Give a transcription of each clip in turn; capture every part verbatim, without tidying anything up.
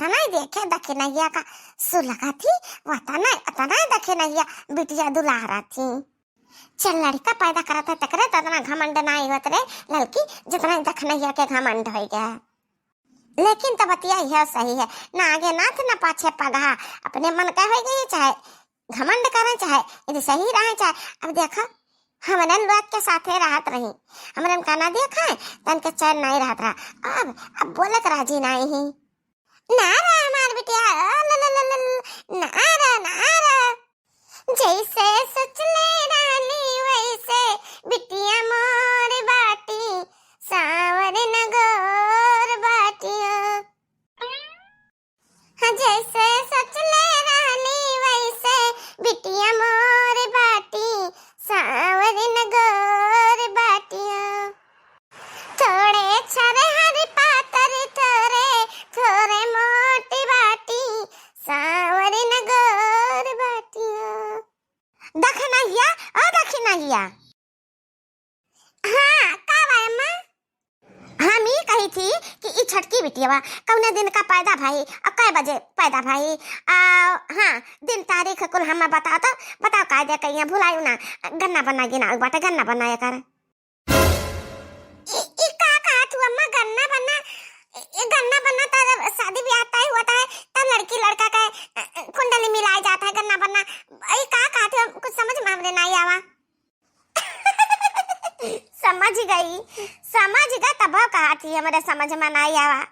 जितना ही देखे दखिनहिया का सुलगा थी, वतना, उतना ही दखिनहिया बिटिया दुलारा थी। चल लड़का पैदा करत है तकरे तो इतना घमंड नाई होत रे ललकी, जितना ही दखिनहिया के घमंड होइ गया। लेकिन तो बतिया यह सही है, ना आगे नाथ ना पाछे पगहा, अपने मन का होइ गई, चाहे घमंड करें, चाहे यदि सही रहे, चाहे अब देखा, हमरे लोग के साथे रहत रही, हमरे का ना देखा है, तन के चैन नहीं रहत रहा। अब, अब बोले के राजी नहीं ही। ना रे हमार बिटिया, ओ, ल, ल, ल, ल, ल, ना रे, ना रे। जैसे सोचले रहली वैसे बिटिया मोर बाटी, साँवर न गोर बाटिया। हाँ, जैसे सोचले रहली वैसे बिटिया मोर बाटी, साँवर न गोर बाटिया। थोड़े छरहर पातर थोरे, थोरे मोटी बाटी, साँवर न गोर बाटिया। दखिनहिया, ओ दखिनहिया। हाँ, का बा अम्मा? हम ई कही थी कि ई छोटकी बिटिया बा, कौने दिन का पैदा भई, और कै बजे पैदा भई, आ, हाँ, दिन तारीख कुल हमें बताओ तो, बताओ का दे कहिया भुलायू ना, गन्ना बन्ना गिनाऊ बाटे, गन्ना बन्ना एकर। ई, ई का कहत हू अम्मा, गन्ना बन्ना? ई, ई गन्ना बन्ना त जब शादी ब्याह तय होत है, तब लड़की लड़का के, अ, अ, कुंडली मिलाए जात है, गन्ना बन्ना। ई का कहत हू, कुछ समझ में हमरे नाई आवा। समझ गई, समझ गई, तब कहत ही हमरे समझ में नाई आवा।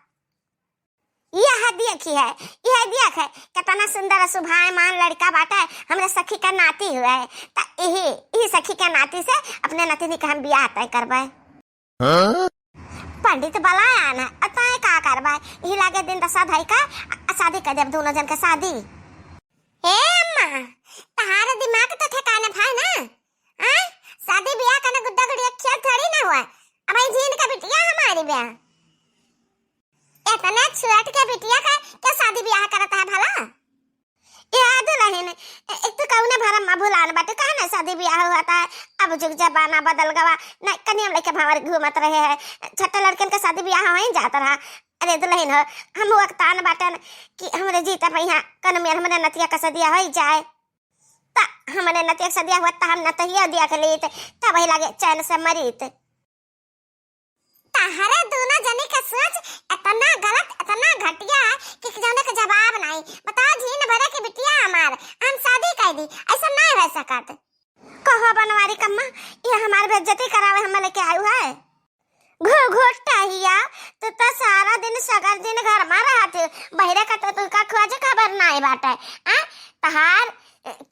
यह देखी है, यह देख है, कितना सुंदर सुभायमान लड़का बाटे, हमरे सखी का नाती हुए। त यही, यही सखी के नाती से अपने नतिनी के हम बियाह तय करबे। हाँ? पंडित बलायन है, अतः का करबे, यही लागे दिन दशा धई का, आ शादी कर देब दोनों जन के शादी। हे अम्मा, तहार दिमाग तो ठिकाने भाई ना? हाँ? शादी बियाह कने गुड्डा गुड़िया खेल थोड़ी ना हुआ। अब ई झीन का बिटिया हमारी ब्याह। इतना छोट के बिटिया का क्या शादी ब्याह करत है भला? ए दुलहिन, ए-, एक तो कौने भरम मा भुलान बाटे, कहा ना शादी ब्याह हुआ था। अब जुग जमाना बदल गवा, न कनिया लेके भावर घूमत रहे हैं। छोटे लड़कन का शादी ब्याह वहीं जात रहा। अरे दुलहिन हो, हम वक्तान बाटन कि हमरे जीता पहिया कन में हमरे नतिया का सदिया होइ जाए। त हमरे नतिया का सदिया हुआ त हम नतिया दिया के लेत, तब वही लागे चैन से मरीत। तहरे दोनों जनी के सोच इतना गलत, इतना घटिया है कि जौने के जवाब नहीं। बताओ, झीन भरे की बिटिया हमार, हम शादी कर दी, ऐसा नहीं हो सकत। कहो बनवारी कम्मा, ये हमार बेइज्जती करावे हम लेके आयु है। घुघुटाहिया, तू तो सारा दिन सगर दिन घर में रहत, बहिरे का तो तुका खोज खबर नहीं बाटे। आ? तहार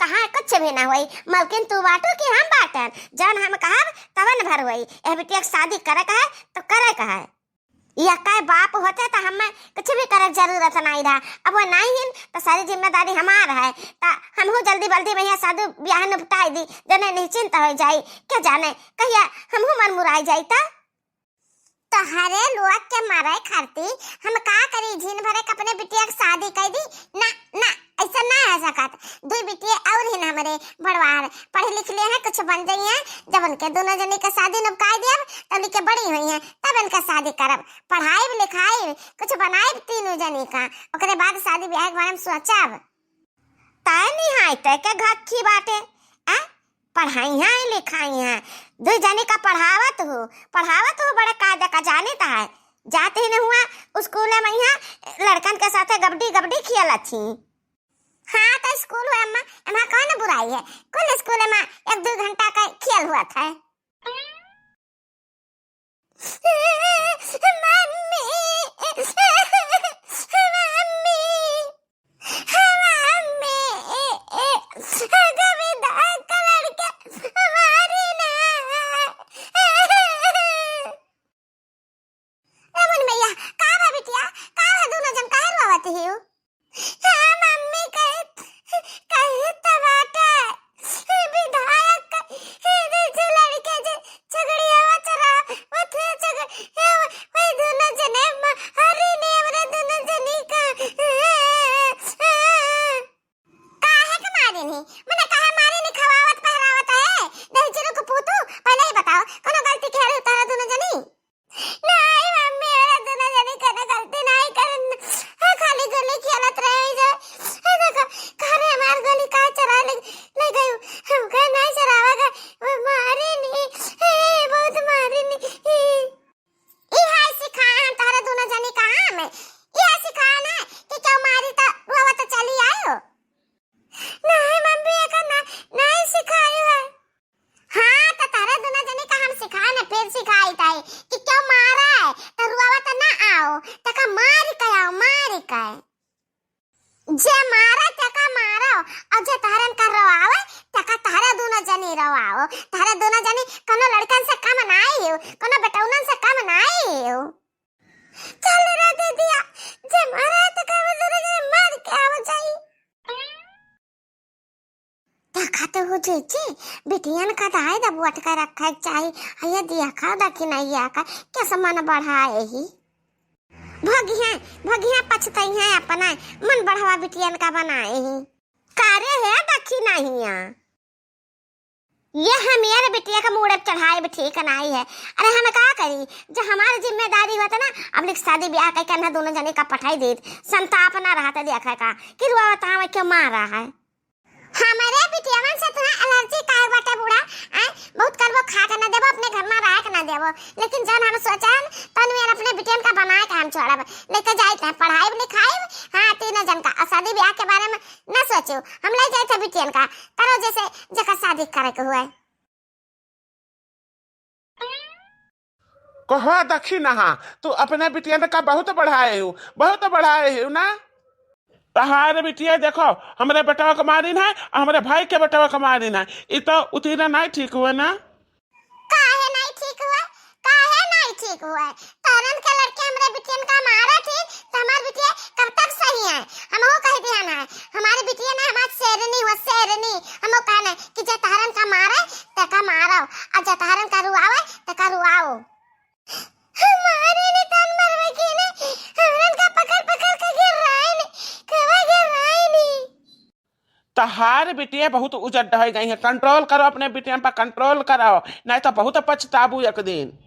कहाँ कुछ भी ना होई, मलकिन तू बाटू कि हम बाटन, जौन हम कहब तवन भर होई। ए बिटिया के शादी करे का है तो करे का है। या काय बाप होते तो हमें कुछ भी करे के जरूरत नहीं रहा। अब वो नहीं हिन तो सारी जिम्मेदारी हमार है। तो हमहू जल्दी बल्दी में यहाँ शादी ब्याह निपटाई दी, जने निश्चिंत हो जाई। क्या जाने कहिया हमहू मन मुराई जाई तो। तोहरे लोग के मारे खातिर हम का करी, झीन भरे के अपने बिटिया के शादी कर दी। ना, ना, ऐसा ना हो सकत। दुई बिटिया और ही ना हमरे बड़वार पढ़े लिख लिए हैं, कुछ बन जाई हैं। जब उनके दोनों जनी के शादी नबकाई दियब, तब उनके बड़ी हुई हैं, तब इनका शादी करब, पढ़ाई लिखाई कुछ बनाई तीनों जनी का, ओकरे बाद शादी ब्याह के बारे में सोचब। तय निहाय तय के घक्खी बाटे, आ? पढ़ाई है, लिखाई है, दुई जने का पढ़ावत हो, पढ़ावत हो, बड़े कायदे का जाने ता है। जाते ही न हुआ स्कूल में यहाँ लड़कन के साथे गबडी गबडी खेलत थी। हाँ, तो स्कूल हुआ अम्मा, एमा कौन बुराई है? कुल स्कूल में एक दो घंटा का खेल हुआ था। मम्मी, मम्मी, मम्मी, अगर विधायक का लड़का हमारे ना। रमन भैया, का बा बिटिया? का बा, दोनों जन काहे रोवत हियो? हाँ, मम्मी कहे, कहे त बाटे, विधायक के, हे, जे, जे लड़के जे झगड़ियावत रहा, वो थे झगड़-, तहरन का रोआवे, तका तहरे दुनो जनी रोआओ। तहरे दुनो जनी कोनो लड़कन से कम नाई हो, कोनो बेटौनन से कम नाई हो। चल रे दीदिया, जे मारा है तका दुनो जनी मार के आवा जाई। देखा तो हो जीजी, बिटियन का दाई दबुअट के रखे के चाही। अये देखा देखी नहीं आका, कैसे मन बढ़ाए ही। भगिया, भगिया पछतइहैं अपना मन बढ़वा बिटियन का बनाए ही। का रे हे दखिनहिया, ये हम यार बिटिया का मूड़े पे चढ़ाए भी ठीक नाई है। अरे हम का करी, जो हमारी जिम्मेदारी होता ना, अपनी शादी ब्याह करके ना दुनो जने का पठाई देत, संताप ना रहता देखा का कि रुआ बतावे क्यों मारा है। हमरे बिटियावन से तोरा एलर्जी काहे बाटे बूढ़ा? आय, बहुत करबो खा के ना देबो, अपने घर में रह के ना देबो, लेकिन जौन हम सोचन तौन में अपने बिटियन का बनाए के हम छोड़ब, लेके जाइत है पढ़ाई लिखाई। हाँ, तीनों जन का। और शादी ब्याह के बारे में ना सोचो, हम ले जाइत है बिटियन का, करो जैसे जेकर शादी करे के हुए। कहा दखिनहा, तू अपने बिटियन का बहुत बढ़ाए हो, बहुत बढ़ाए हो ना। तहार बिटिया देखो, हमरे बेटवा के मारिन है, हमरे भाई के बेटवा के मारिन है, ई तो उतीना नहीं ठीक हुए ना। काहे नहीं ठीक हुए? काहे नहीं ठीक हुए? तोरन के लड़के हमरे बिटियन का मारा थी, तो हमार बिटिया कब तक सही है? हम वो कह दिया ना, हमारी बिटिया ना हमार शेरनी हुआ, शेरनी। हम वो कहना कि जे तहरन का मारे, ते का मारो, और जे तहरन का रुआवे, ते का रुआओ। हमारे ने तन मरवे के ने, हमरन का पकड़ पकड़ के गिर रहा है ने, कवा गिर रहा है ने। तहार बिटिया बहुत उजड्ड हो गई है, control करो अपने बिटिया पर, control करो, नहीं तो बहुत पछताबू एक दिन।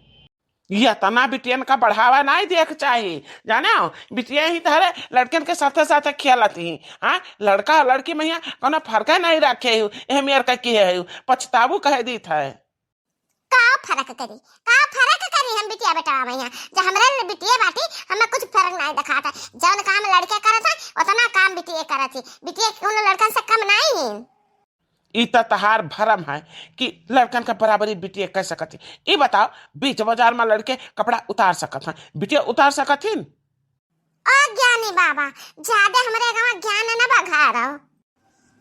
ये तना बिटियन का बढ़ावा नहीं देख चाही, जाने हो? बिटिया ही तहरे लड़कन के साथे साथे खेलत ही, हाँ? लड़का और लड़की में यहाँ कोनो फर्क नहीं रखे हो, एह मेर का किहे हो, पछताबू कह दीत है। का फर्क करी, का फर्क करी हम बिटिया बेटवा में यहाँ? जब हमरे बिटिया बाटी, हमें कुछ फर्क नहीं दिखाता। जौन काम लड़के करत है, उतना काम बिटिया करत ही। बिटिया कोनो लड़कन से कम नहीं है। ई त तहार भरम है कि लड़कन का बराबरी बिटिया कर सकत ही। ई बताओ, बीच बाजार में लड़के कपड़ा उतार सकत हैं, बिटिया उतार सकत ही? ओ ज्ञानी बाबा, ज्यादा हमरे गाँव ज्ञान न बघारो।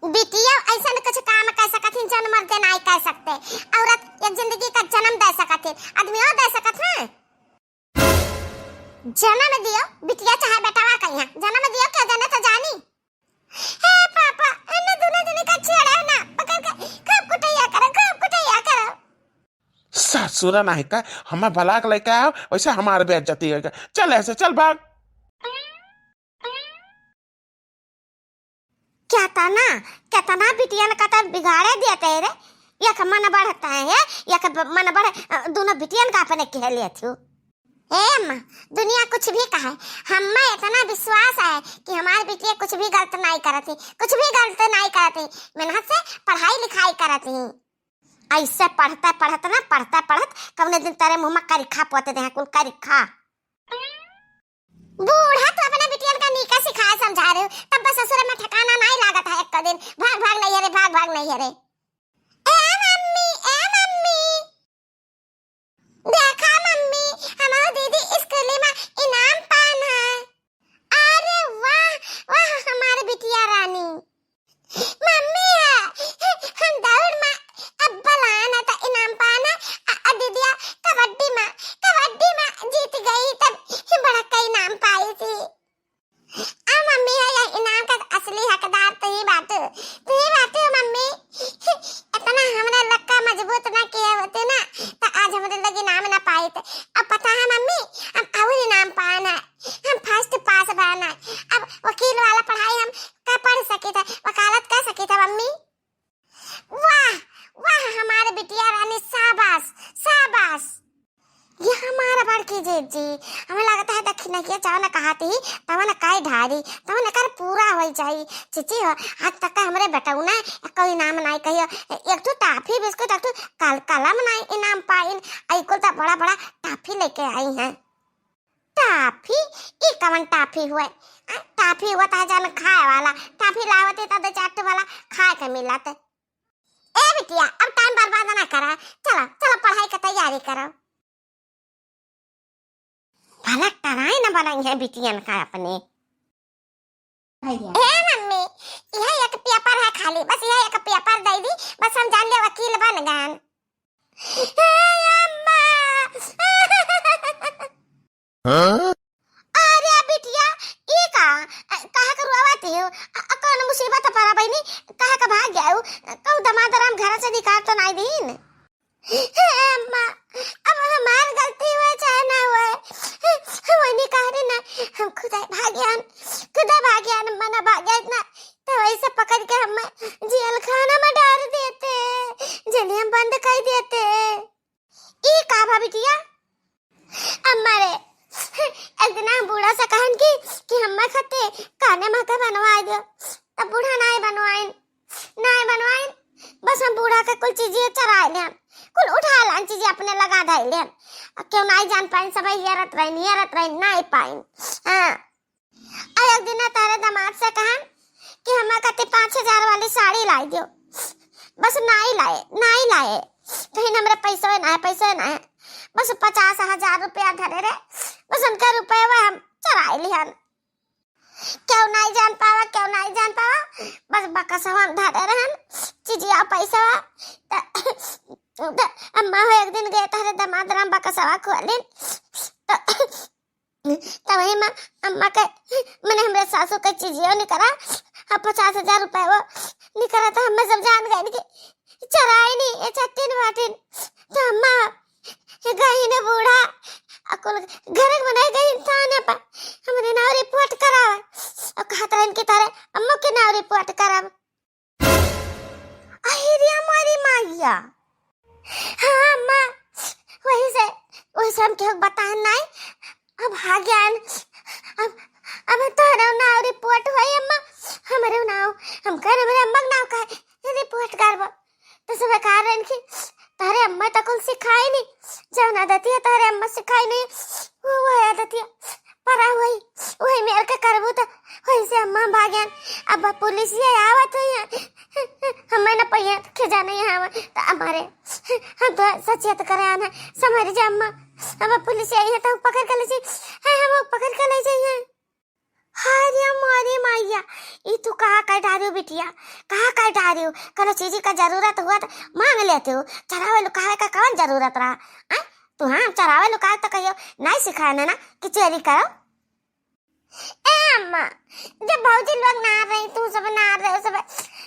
बिटिया ऐसन कुछ काम कर सकत ही जौन मर्दे नाई कर सकते। औरत एक जिंदगी का जन्म दे सकत ही, आदमियों दे सकत हैं। जन्म दियो बिटिया चाहे बेटवा कहिया, जन्म दियो, क्या जाने तो जानी। हे पापा, इन्हें दोनों जने का छेड़ा ना, पकड़ के खूब कुटैया करो, खूब कुटैया करो। ससुरा नहीं का, हमें बलाक लेके आओ, वैसे हमारे बेइज्जती होगा। चल ऐसे, चल भाग। क्या तना, कितना बिटियन का तो बिगाड़े देते रे। एक मन बढ़ता है, एक ब-, मन बढ़, अ, दोनों बिटियन का अपने कह लेती हूँ। ए अम्मा, दुनिया कुछ भी कहे, हमें इतना विश्वास है कि हमारे बिटिया कुछ भी गलत नहीं करती, कुछ भी गलत नहीं करती। मेहनत से पढ़ाई लिखाई करती। ऐसे पढ़ते पढ़त ना, पढ़ते पढ़त कौने दिन तेरे मुँह में करिखा पोते दे, कुल करिखा। बूढ़ा, तू अपने बिटियन का नीका सिखाए समझा रहे हो, तब बस ससुर में ठिकाना नहीं लागत है। एक दिन भाग भाग नहीं है रे, भाग भाग नहीं है रे। ए मम्मी, ए मम्मी, देखा मम्मी, हमार दीदी स्कूल में इनाम पान है। अरे वाह, वाह हमारे बिटिया रानी। मम्मी है, हम दौड़ में अव्वल आना तो इनाम पाना, अ, अ, दीदिया कबड्डी में, कबड्डी में जीत गई तब बड़ा का इनाम पाई थी। आ मम्मी है, यह इनाम का असली हकदार तू ही बाटू, तू ही बाटू मम्मी। इतना हमरा लक्का मजबूत ना किए होते ना, तो आज हमरे लग इनाम ना पाइत। अब पता है मम्मी, हम और इनाम पान है, हम first pass बन है। अब वकील वाला पढ़ाई हम का पढ़ सकी था, वकालत कर सकी था मम्मी। वाह, वाह हमारे बिटिया रानी, शाबाश, शाबाश। ये हमारा बड़की जीजी, हमें लगता है दखिनहिया जवन कहत ही, तवन कई ढारी, तवन कर पूरा होई जाई। जीजी हो, आज तक हमरे बेटौना कोई नाम नहीं कहियो, एक ठो टाफी बिस्कुट, एक ठो कल-, कलम नहीं इनाम पाइन, आई कुल तो बड़ा बड़ा टाफी लेके आई हैं। टाफी? ई कवन टाफी हुए? आ, टाफी हुआ था जान खाए वाला, टाफी लावत ही तो दो चार ठो वाला खाए के मिलत। ए बिटिया, अब time बर्बाद ना करा, चलो, चलो पढ़ाई के तैयारी करो। भला टराई न बनाई है बिटियन का अपने। भैया। ए मम्मी, यह एक पेपर पेपर है खाली, बस यह एक पेपर दे दी, बस हम जान ले वकील बन गन। हे अम्मा। अरे बिटिया, ई का, अ, काहे के रोवत हो? अ, अ, कौन मुसीबत पड़ा बहिनी? काहे के भाग गया हो? कहूँ दमाद राम घर से निकाल तो नाई दीन? हे अम्मा, अब हमार गलती हुए चाहे ना हुए, वही कह रही ना, हम खुदा भाग्यान, खुदा भाग्यान मना भाग्यान ना, तो वही से पकड़ के हम जेल खाना में डाल देते, जेलिया में बंद कर देते। ई का भा बिटिया? अम्मा रे, एक दिन हम बूढ़ा से कहन कि, कि हम्मा खाते काने माथे बनवाए दो, तब बूढ़ा नाई बनवाइन, नाई बनवाइन, बस हम बूढ़ा के कुल चीजें चराए लेन, कुल उठा लान चीजें अपने लगा धइ लेन। अब क्यों नाई जान पाइन, सब हेरत रहिन, हेरत रहिन, नाई पाइन। हाँ। आ एक दिन तारे दामाद से कहन कि हम्मा खाते पाँच हजार वाली साड़ी लाई दियो। बस नाई लाए, नाई लाए। कहीं हमरे पैसवे ना है, पैसवे ना है। बस पचास हजार रुपया धरे रहे, बस उनका रुपया हम चराए लिहन। क्यों नाई जान पावा, क्यों नाई जान पावा, बस बकसवा हम धरे रहन, चिजिया पैसवा। त, त अम्मा हो एक दिन गए तारे दामाद राम बकसवा खोलिन, त तब वही माँ, अम्मा के, मने हमरे सासू के चिजियो निकरा, अब पचास हजार रुपया वो निकरा, तो हम्मे सब जान गए कि चराई नहीं, ये छत्तीन बाटिन। तो अम्मा, ये गई ने बूढ़ा, अकुल घर के बनाए गई थाने पर, हमरे नाव रिपोर्ट करावा। और कहत रहन कि तारे अम्मा के नाव रिपोर्ट करावा। अहिरिया मोरी माइया। हाँ अम्मा, वही से, वही से हम केहू बताए नाई। अब आ गया न, अब, अब तोहरे नाव रिपोर्ट होई अम्मा, हमरे नाव, हम कह हमरे अम्मा के नाव का रिपोर्ट करबो। तो सब कारण की तोहरे अम्मा तो कुल सिखाई नहीं, जौन आदतिया तोहरे अम्मा सिखाई नहीं, वो, वो आदतिया परा हुई, वही मेर के करबू तो वही से अम्मा भाग्यान। अब पुलिस ये आवत हुई है, हमें न पहिया खिजा नहीं आवा तो हमारे, हम तो सचेत करे आना समझ जा अम्मा। अब पुलिस आई है तो पकड़ के ले जाई, है हम पकड़ के ले जाई है। हाय रे मोरे माइया, ई तू कहा कह डारियो बिटिया, कहा कह डारियो? कौनो चीज का जरूरत हुआ तो मांग लेते हो, चरावे लुकावे का कौन जरूरत रहा? आय, तू हाँ चरावे लुकावे तो कहियो नहीं सिखाए ना कि चोरी करो। ए अम्मा, जब भौजी लोग ना रही, तू सब ना रहे सब,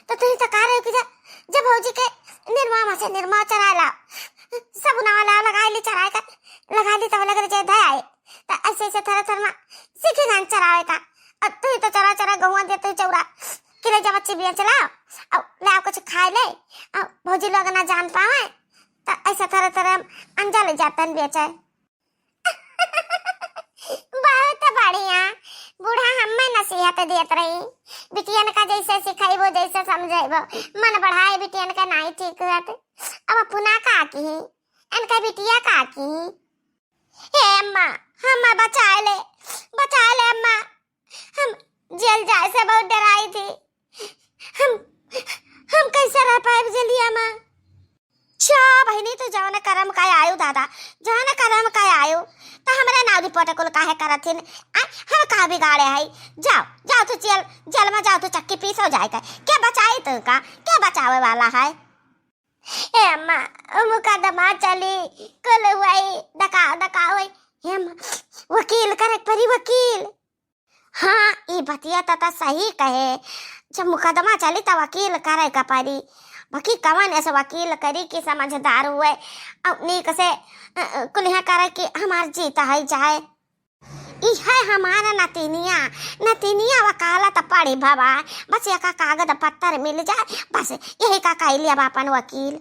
तो तू ही तो कह रहे हो कि जा, जब भौजी के निरमा में से निरमा चरा लाओ, सब उनावा लाओ, लगा ली चराए का, लगा ली तब लग रहे धै आए, तो ऐसे ऐसे थोड़ा थोड़ा सीखी जान चरावे का। और तू ही तो चरा चरा गहुआ दे, तू चौरा किले जब अच्छी बिया चलाओ, और लाओ कुछ खाए ले, और भौजी लोग ना जान पावे, तो ऐसे थोड़ा थोड़ा अंजा ले जाता बेचे। बहुत बढ़िया, बूढ़ा हमें नसीहत देत रही, बिटियन का जैसे सिखाइबो, जैसे समझाइबो, मन बढ़ाए बिटियन का नाई ठीक रहत। अब अपना का की, इनका बिटिया का की। हे अम्मा, हमें बचाए ले, बचाए ले अम्मा, हम जेल जाए से बहुत डराई थी, हम, हम कैसे रह पाए जेलिया में? छा बहिनी, तू जौन करम का आयो दादा, जौन करम का आयो, त हमरे नाव रिपोर्ट कुल काहे करत हिन? आ, हम का बिगाड़े है? जाओ, जाओ तू जेल, जेल में जाओ तू चक्की पीसो जाए के। के बचाई तू का? के बचावे वाला है? ए अम्मा, मुकदमा चली, कुल हुई, डका, डका हुई। हे अम्मा, वकील करे के परी, वकील। हाँ, ई बतिया त, त सही कहे। जब मुकदमा चली त वकील करे का परी। बाकी कवन ऐसे वकील करी कि समझदार हुए, अउ नीक से, अ, अ, कुलिहा करे कि हमार जीत है जाए। ई है हमारा नतिनिया, नतिनिया वकालत पड़ी बाबा, बस एका कागज पत्तर मिल जाए, बस यही का कैली अब अपन वकील।